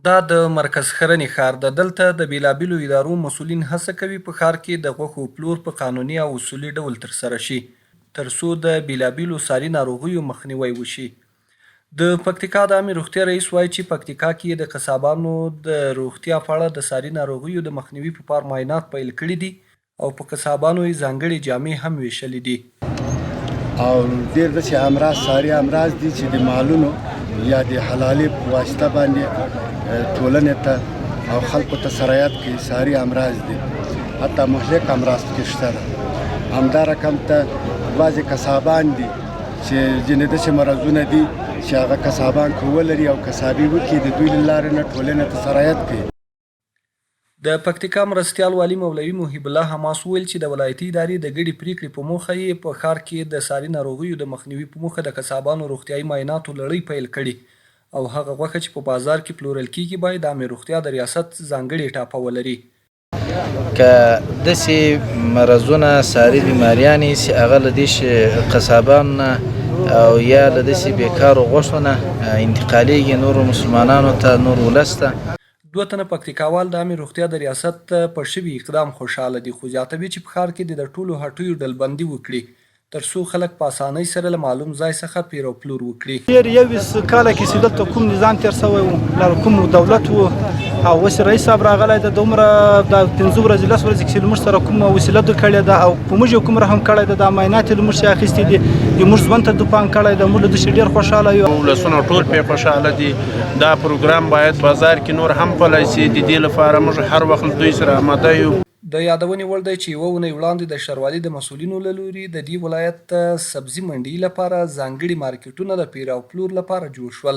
دا د مرکز ښرنې ښار ده، دلته د بېلابېلو ادارو مسؤلین هڅه کوي په ښار کې د غوښو پلور په قانوني او اصولي ډول ترسره شي، تر څو د بېلابېلو ساري ناروغیو مخنیوی وشي. د پکتیکا د عامې روغتیا رئیس وايي چې پکتیکا کې یې د قصابانو د روغتیا په اړه د ساري ناروغیو د مخنیوي په پار معاینات پیل کړي دي او په قصابانو یې ځانګړې جامې هم وېشلې دي. او ډېر داسې امراض ساري امراض دي چې د مالونو یا د حلالې په واسطه باندې ټولنې ته او خلکو ته سرایت کوي. ساري امراض دي، حتی مهلک امراض پکې شته ده. همدا رقم ته بعضې قصابان دي چې ځینې داسې مرضونه دي چې هغه قصابان که ولري او قصابي وکړي، د دوی له لارې نه ټولنې ته سرایت کوي. د پکتیکا مرستیال والي مولوي محب الله حماس وویل چې د ولایتي ادارې د ګډې پریکړې په موخه یې په ښار کې د ساري ناروغیو د مخنیوي په موخه د قصابانو روغتیايي معایناتو لړۍ پیل کړې او هغه غوښه چې په بازار کې پلورل کیږي باید د عامې روغتیا د ریاست ځانګړې ټاپه ولري. که داسې مرضونه ساري بیماریانې چې هغه له دې قصابانو نه او یا له داسې بیکارو غوښو نه انتقالیږي نورو مسلمانانو ته، نور ولس ته. دوه تنه پکتیکاوال د عامې روغتیا د ریاست په شوي اقدام خوشحاله دي، خو زیاتوي چې په ښار کې دې د ټولو هټیو ډلبندي وکړي، تر څو خلک په اسانۍ سره له معلوم ځای څخه پېر او پلور وکړي. تېر 21 کاله کې چې دلته کوم نظام تېر شوی و، لا کوم دولت و او اوس رئیس صاحب راغلی ده، دومره دا 5 ورځې 10 ورځې کې له موږ سره کومه وسیله ده کړې ده او په موږ یې کوم رحم کړی ده، دا معاینات یې له موږ څخه اخیستي دي، د موږ ژوند ته دوپام کړی ده، موږ له داسې ډېر خوشحاله یو. ولسونه ټول پرې خوشحاله دي. دا پروګرام باید بازار کې نور هم پلی شي، د دې لپاره موږ هر وخت له دوی سره اماده یو. د یادونې وړ دی چې یوه اونۍ وړاندې د ښاروالي د مسؤلینو له لوري د دې ولایت سبزي منډيي لپاره ځانګړي مارکېټونه د پېر او پلور لپاره جوړ شول.